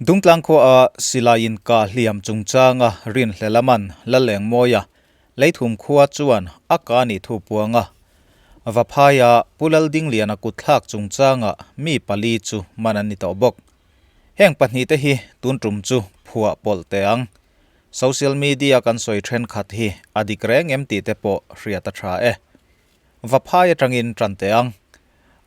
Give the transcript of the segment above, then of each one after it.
Dungtlang khuaa silai inkah hliam chungchanga rinhlel a man Lalengmawia Leithum khua chuan a ka nih thu puang a, Vaphaia Pu Laldingliana kutthlak chungchanga mi pali chu man an ni tawh bawk. Heng pahnihte hi tun tum chu phuah pawlh teh ang. Social media kan sawi thenkhat hi a dik reng em tih te pawh hriat a tha e. Vaphai atangin tan teh ang.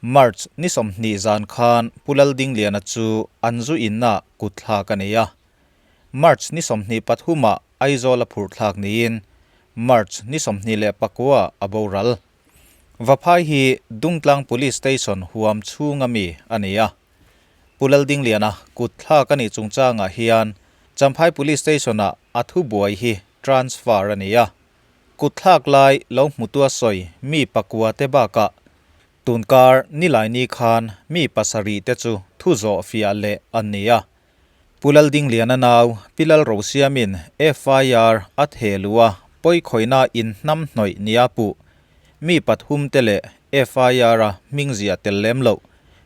March ni 20 zan khan Pu Laldingliana chu an zu inna kutthlak a nei a. March ni 23 ah Aizawl a phurh thlak niin March ni 29 a boral. Vaphai hi Dungtlang Police Station huam chhunga mi a ni a. Pu Laldingliana kutthlak a nih chungchangah hian Champhai Police Station-ah a thubuai hi transfer a ni a. Kutthlak lai lo hmutua sawi mi pakua te bakah tunkar Nilaini khan mi pasarih te chu thu zawh fiah leh an ni a. Pu Laldingliana nau Pi Lalrosiamin FIR a theh luh a, pawikhawihna inhnam hnawih nia puh mi pathum te leh FIR a hming ziah tel lem loh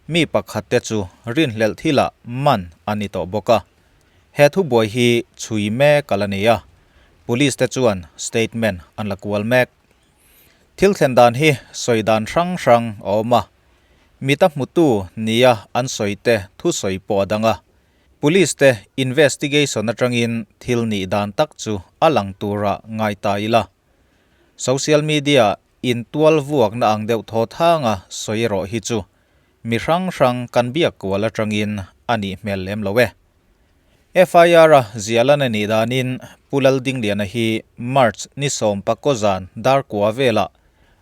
mi pakhat te chu rinhlelh thilah man a ni tawh bawk a. He thubuai hi chhui mek a la ni a, Police te chuan statement an la kual mek. Thil thlen dan hi sawi dan hrang hrang a awm a, mita hmutu nia an sawi te thusawi pawh a dang a. Police te investigation atangin thil nih dan tak chu a lang tura ngai ta ila. Social media in tual vuakna ang deuh thaw thanga sawi erawh hi chu mi hrang hrang kan biak kual atangin a nih hmel lem lo e. FIR a ziahlan a nih danin Pu Laldingliana hi March ni 14 zan dar kua velah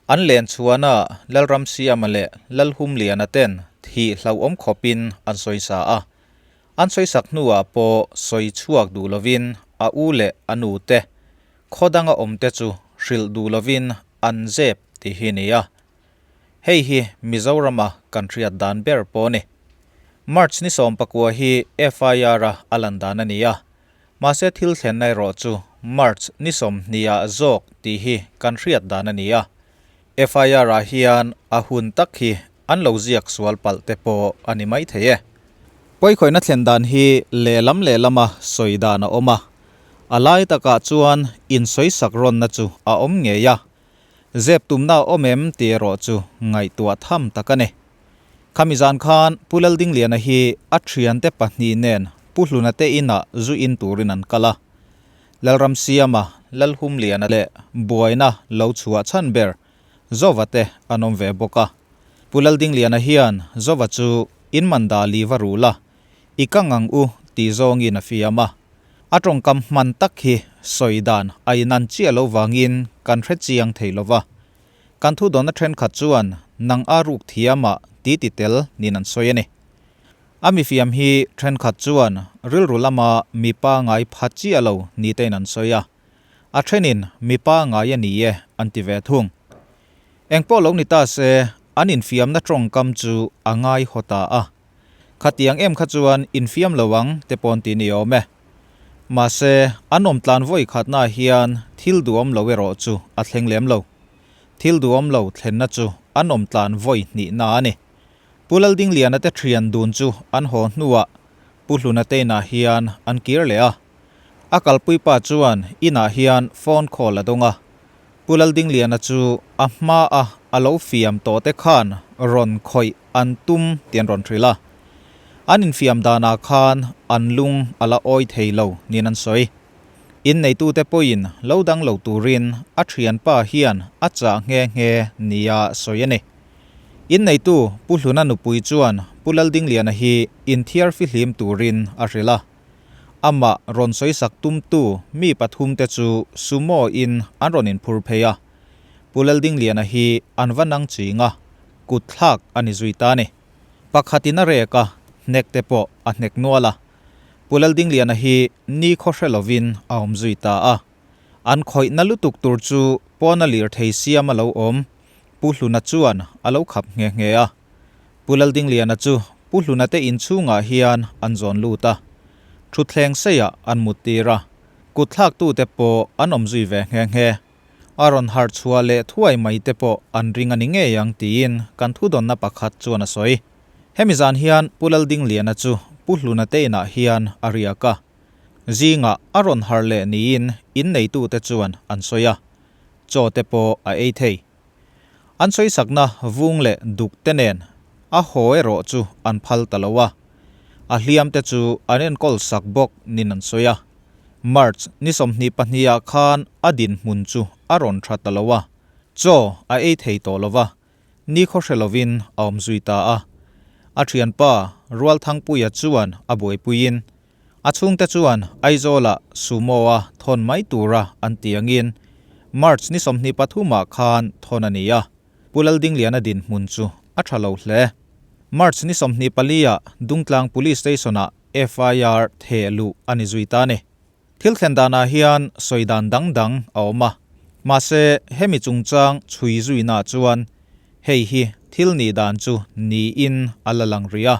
an len chhuana Lalramsiama leh Lalhumliana ten thih hlauhawm khawpin an sawisa a. An sawisak hnuah pawh sawi chhuak duh lovin a u leh a nu te, khaw danga awm te chu hrilh duh lovin an zep tih hi ni a. Hei hi Mizorama kan hriat dan ber pawh a ni. March ni 19 hi FIR a a lan dan a ni a, mahse thil thlenna erawh chu March ni 20 ah zawk tih hi kan hriat dan a ni a. FIR ah hian a hun tak hi an lo ziak sual palh te pawh a ni mai thei e. Pawikhawihna thlen dan hi lehlam lehlama sawi dan a awm a, a lai takah chuan insawisak rawnna chu a awm ngei a, Zep tumna a awm em tih erawh chu ngaihtuah tham tak a ni. Khami zan khan Pu Laldingliana hi a thiante pahnih nen Pu Hluna te inah zu in turin an kal a. Lalramsiama, Lalhumliana leh buaina lo chhuah chhan ber Zova te an awm ve bawk a. Pu Laldingliana hian Zova chu in man dah li va rul a, I kang ang u tih zawngin a fiam a. A tawngkam hman tak hi sawi dan a inan chiah lo vangin kan hre chiang thei lo va. Kan thudawnna thenkhat chuan nang a ruk thiamah ti ti tel niin an sawi a ni. A mifiam hi thenkhat chuan rilru lama mipa ngai pha chiah lo ni tein an sawi a. A thenin mipa ngai a ni e an ti ve thung. Engpawh lo ni ta se an infiamna tawngkam chu a ngai haw ta a. Khatiang em kha chuan infiam lo ang te pawn ti ni awm e. Mahse, an awm tlan vawi khatnaah hian thil duhawm lo erawh chu a thleng lem lo. Thil duhawm lo thlenna chu an awm tlan vawi hnihna a ni. Pu Laldingliana te thian dun chu an haw hnuah Pu Hluna te inah hian an kir leh a. A kalpui pa chuan inah hian phone call a dawng a. Pu Laldingliana chu a hma a a lo fiam tawh te khan rawn khawih an tum tih an rawn hrilh a. An infiam danah khan an lung a la awi thei lo niin an sawi. Inneitute pawhin lo dang lo turin a thianpa hian a chah nghe nghe nia sawi a ni. Inneitu Pu Hluna nupui chuan Pu Laldingliana hi inthiar fihlim turin a hrilh a. Amah rawn sawisak tumtu mi pathumte chu Sumo in an rawn inphur phei a. Pu Laldingliana hi an va nang ching a, kut thlak a ni zui ta a ni. Pakhatin a rek a, hnek te pawh a hnek nual a. Pu Laldingliana hi ni khaw hre lovin a awm zui ta a. An khawihna lutuk tur chu pawna lirthei siam a lo awm, Pu Hluna chuan a lo khap nghe nghe a. Pu Laldingliana chu Pu Hluna te inchhungah hian an zawn lut a, thutthleng seiah an mut tir a, kut thlaktute pawh an awm zui ve nghe nghe. A rawn harh chhuah leh thuai mai te pawh an ring a ni ngei ang tiin kan thudawnna pakhat chuan a sawi. Hemi zan hian Pu Laldingliana chu Pu Hluna te inah hian a riak a. Zingah a rawn harh leh niin inneitute chuan an sawi a, chaw te pawh a ei thei. An sawisakna vung leh duk te nen a haw erawh chu an phal ta lo a, a hliam te chu an enkawl sak bawk nin an sawi a. March ni 22 ah khan a dinhmun chu a rawn tha ta lo a, chaw a ei thei tawh lo va, nikhaw hre lovin a awm zui ta a. A thianpa Rualthangpuia chuan a buaipuiin A chhungte chuan Aizawlah Sumo-a thawn mai tura an ti angin March ni 23 ah khan thawn a ni a, Pu Laldingliana dinhmun chu a tha lo hle. March ni 24 ah Dungtlang Police Station-ah FIR theh luh a ni zui ta a ni. Thil thlen danah hian sawi dan dang dang a awm a, mahse hemi chungchang chhui zuinaah chuan hei hi thil nih dan chu niin a la lang rih a.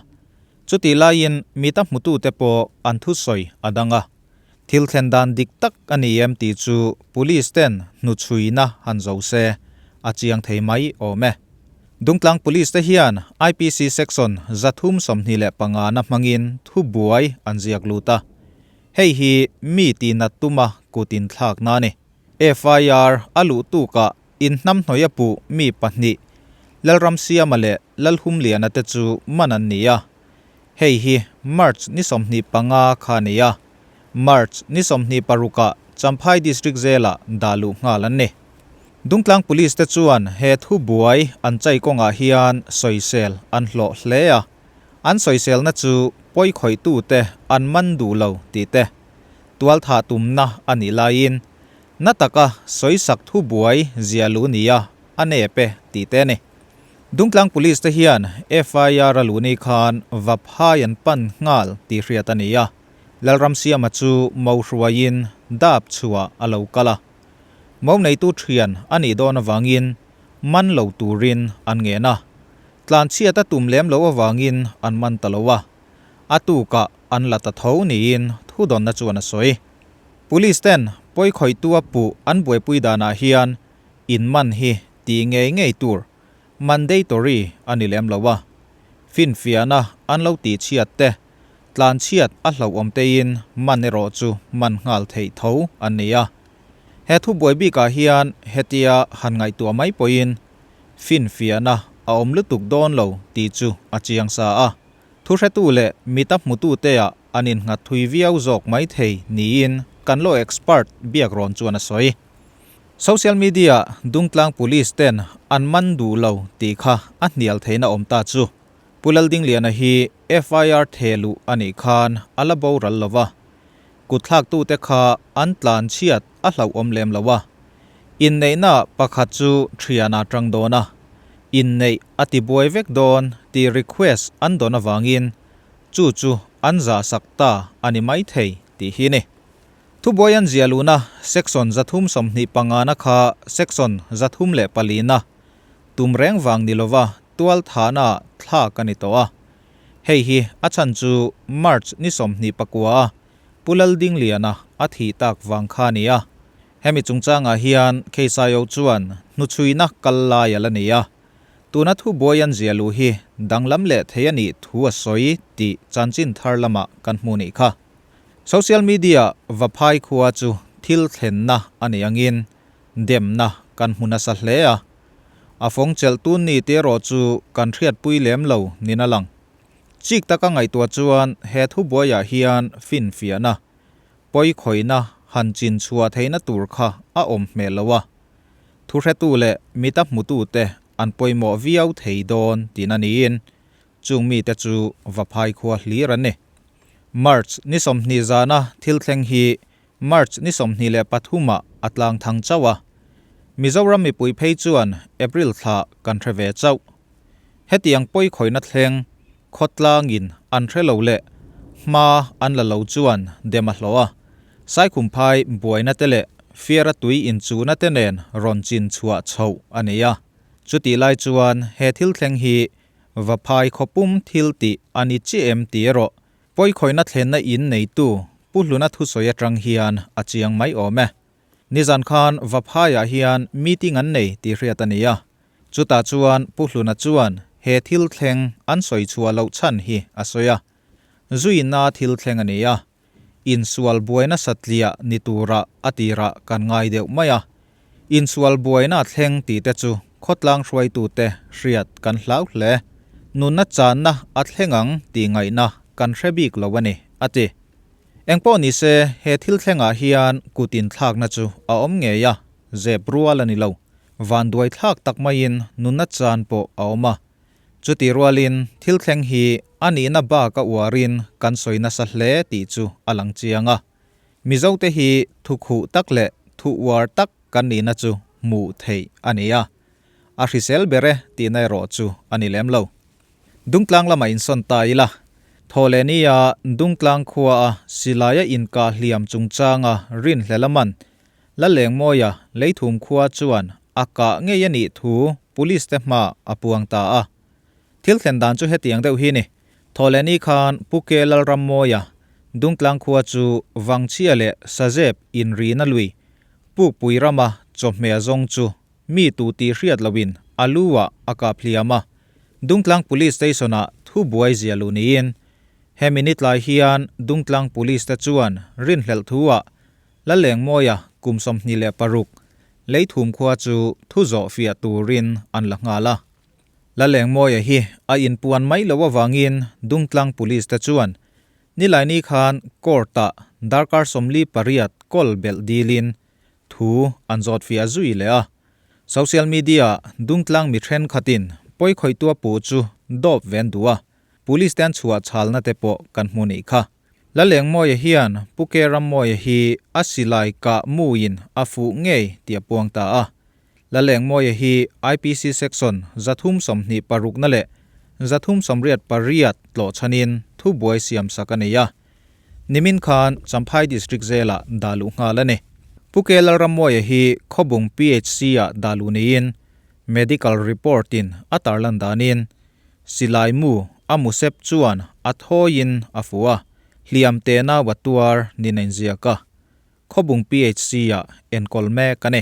Chutih laiin mita hmutute pawh an thusawi a dang a, thil thlen dan dik tak a ni em tih chu Police ten hnuchhuina han zo se a chiang thei mai awm e. Dungtlang Police te hian IPC Section 325 na hmangin thubuai an ziak lut a, hei hi mi tihnat tuma kut inthlakna a ni. FIR a luh tukah inhnamhnawih a puh mi pahnih, Lalramsiama leh Lalhumliana te chu man an ni a. Hei hi March ni 25 kha a ni a, March ni 26 ah Champhai District Jail-ah dah luh nghal an ni. Dungtlang Police te chuan he thu buai an chai kawngah hian sawisel an hlawh hle a, an sawiselna chu pawikhawih-tute an man duh lo tih te, tualthah tumna a nih laiin na taka sawisak thu buai zia lu nia a nep e tih te a ni. Dungtlang Police te hian FIR a luh ni khan Vaphai an pan nghal tih hriat a ni a, Lalramsiama chu mo hruaiin dap chhuah a lo kal a. Mo neitu thian a nih dawn avangin man lo turin an ngen a, tlanchhiat a tum lem loh avangin an man ta lo a. A tukah an la ta tho niin thudawnna chuan a sawi. Police ten pawikhawihtua puh an buaipui danah hian inman hi tih ngei ngei tur mandatory a ni lem lo a. Finfiahna an lo tihchhiat te, tlanchhiat a hlauhawm teiin man erawh chu man nghal theih tho an ni a. He thubuai bikah hian hetia han ngaihtuah mai pawhin finfiahna a awm lutuk dawn lo tih chu a chiang sa a. Thuhretu leh mita hmututeah an innghat thui viau zawk mai thei niin kan law expert Biakrawn chuan a sawi. Social media Dungtlang Police ten an man duh lo tih kha a hnial theihna awm ta chu Pu Laldingliana hi FIR theh luh a nih khan a la boral lo va, kutthlaktute kha an tlan chhiat a hlauhawm lem lo a. Inneihna pakhat chu thian a tang dawn a, inneih a tibuai vek dawn tih request an dawn avangin chu chu an zahsak ta a ni maithei tih hi ni. Thubuai an ziah luhna section 325 na kha section 304 na tum reng vang ni lova tual thahna thlak a ni tawh a. Hei hi a chhan chu March ni 29 a Pu Laldingliana a thih tak vang kha a ni a. Hemi chungchangah hian Keisaio chuan hnuchhuina kal lai a la ni a. Tuna thubuai an ziah luh hi danglam leh thei a nih thu a sawi tih chanchin thar lamah kan hmu nih kha. Social media Vaphai khua chu thil thlenna a nih angin demna kan hmu nasa hle a. A fawng chelh tun ni te erawh chu kan hriatpui lem lo nin a lang. Chik taka ngaihtuah chuan he thubuaiah hian finfiahna, pawikhawihna han chin chhuah theihna tur kha a awm hmel lo a. Thuhretu leh mita hmutute an pawimawh viau thei dawn tihna niin chung mite chu Vaphai khua hlir an ni. March ni 20 zana thil thleng hi March ni 23 ah a tlang thang chauh a. Mizoram mipui phei chuan April thla kan hre ve chauh. Hetiang pawikhawihna thleng khawtlangin an hre lo leh hma an la lo chuan dem a hlawh a, Saikhumphai buaina te leh Fiara tui inchuhna te nen rawn chin chhuah chhoh a ni a. Chutih lai chuan he thil thleng hi Vaphai khawpum thil tih a ni chiah em tih erawh pawikhawihna thlenna in neitu Pu Hluna thusawi atang hian a chiang mai awm e. Nizan khan Vaphaiah hian meeting an nei tih hriat a ni a. Chutah chuan Pu Hluna chuan. he thil thleng an sawi chhuah loh chhan hi a sawi a. Zuina thil thleng a ni a, insual buaina satliah ni turah a tirah kan ngai deuh mai a. Insual buaina thleng tih te chu khawtlang hruaitute hriat kan hlau hle. Nunna channa a thleng ang tih ngaihna kan hre bik lo a ni, a ti. Engpawh ni se, he thil thlengah hian kut inthlakna chu a awm ngei a, zep rual a ni lo. Vanduai thlak tak maiin nunna chan pawh a awm a. Chutih rualin thil thleng hi a nihna bak a uarin kan sawi nasa hle tih chu a lang chiang a. Mizote hi thu khuh tak leh thu uar tak kan nihna chu hmuh theih a ni a. A hrisel ber e tihna erawh chu a ni lem lo. Dungtlang lamah insawn ta ila, Thawhlehnia Dungtlang khuaa silaia inkah hliam chungchanga rinhlel a man Lalengmawia Leithum khua chuan a kah ngei a nih thu Police te hmaah a puang ta a. Thil thlen dan chu hetiang deuh hi ni. Thawhlehni khan Pu Ke Lalrammawia Dungtlang khua chu Vangchhia leh Sazep inrina lui Pukpui rama chawhmeh zawng chu Mi tu tih hriat loin a lu ah a kap hliam a, Dungtlang Police Station ah thu buai zia luh niin hemi ni tlai hian Dungtlang Police te chuan rinhlelh thu ah Lalengmawia kum 26 Leithum khua chu thu zawh fiah turin an la nghal a. Lalengmawia hi a inpuan mai loh avangin Dungtlang Police te chuan Nilaini khan court ah darkar 48 kawl belh dilin Thu an zawt fiah zui leh a. Social media-ah Dungtlang mi thenkhatin pawikhawihtua puh chu dawp ven duh a, police te an chhuah chhalna te pawh kan hmu nih kha. Lalengmawia hian Pu Ke Rammawia hi a silai kah muin a fuh ngei tih a puang ta a. Lalengmawia hi IPC Section 326 na leh 388 tlawh chhanin thubuai siamsak a nei a. Nimin khan Champhai District Jail-ah dah luh nghal a ni. Pu K Lalrammawia hi Khawbung PHC-ah dah luh niin Medical Report-in a tarlan danin silai mu a musep chuan a thawiin a fuh a, hliam te nau a tuar niin a inziak a. Khawbung PHC-ah enkawl mek a ni.